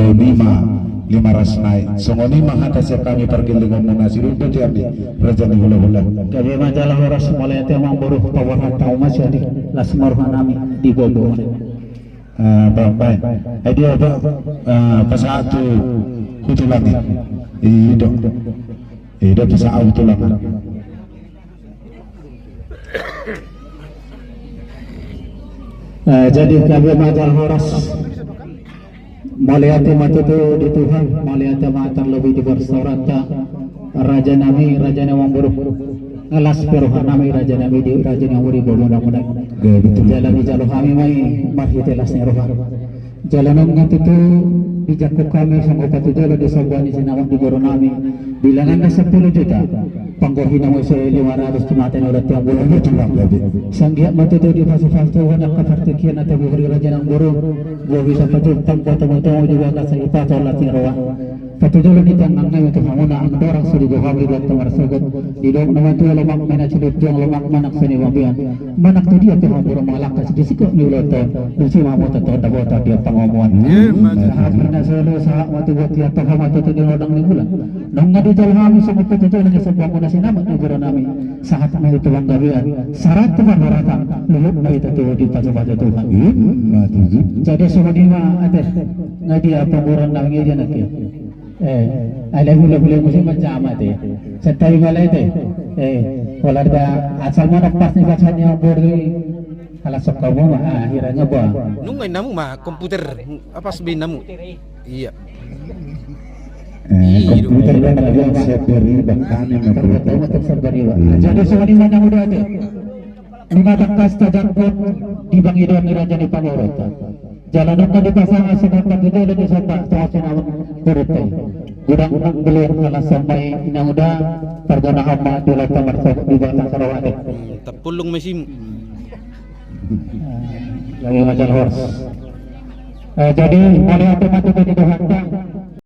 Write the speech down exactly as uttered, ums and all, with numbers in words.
Songon i ma lima ras nai, songon i ma hata sian hami pargellengonmuna, sirumput i hami raja ni hulahula. Gabe ma jala horas, mauliate ma amangboru, paborhat hamu ma sian i, las ma roha nami di boaboa. Eh, baik, baik. Eh, dia apa? Eh, pasahat tu, tu tulang i. I do. I do, pasahat tu tulang i. Eh, jadi gabe ma jala horas. Mauliate ma tutu di Tuhan, mauliate ma tarlobi di parsaoranta, raja nami, raja ni amangboru. Las pe roha nami, raja nami, di raja ni amangboru, boaboa nami. Gabe tutu. Jala dijalo hami ma i marhite las ni roha. Jala nunga tutu dijangkon hami songon patujolo di somba ni sinamot ni boru nami, bilanganna sampulu juta. Panggohi na muse lima ratus tu mata ni ulaon ti amangboru. Gabe tutu. Sanggiat ma tutu dipasupasu Tuhan angka partingkian na tabuhuri raja ni amangboru. Bohi sampulu juta, boto-boto juga asa ipasu las ni roha. Patujolo ni tangan nami tu hamuna, andorang so diboan hami di Batam Marsogot, didok nama tu lomak mana ciduk jong lomak manak seni wabian. Manang tu dia pe hamu boru mangalangka di sikok ni ulaon on, di si ma hamu tongtong dapotan dia pangomoan. Sahat ma na solu, sahat ma tu buat dia, toho ma tu tu di rodang ni bulan. Nunga dijalo hami songon patujolo ni sombamuna sinamot ni boru nami. Sahat ma i tu panggabean, sahat tu parhorasan, luhut ma i tutu dipasupasu Tuhan. Jadi songon i ma ate, nga dia pangguran nami nga dia nangkin. Eh, alai hula-hula muse manjaha ma ate. Santabi ma alai ate. Eh, holan da asal ma na pas ni pasahat ni amangboru i. Ala sokka mu ma, ah, hira nga ba. Nunga i namu ma komputer, apa sebe namu? Iya. Eh, komputer na nabian siap dari bahkan yang terbuat. Jadi songon i ma na uda ate. Nunga tangkas tajangkon di pangidoan ni raja ni pamoruonta. Jala nunga dipasangap songon patujolo ni somba tu hasuhuton ni boruonta i. Godang nang belian halas somba i, inang uda, pargonahon ma di ulaonta marsogot di Batam Sarawak. Tampulung mesimu. Jadi macam horse. Eh, jadi mauliate ma tutu di Tuhanta.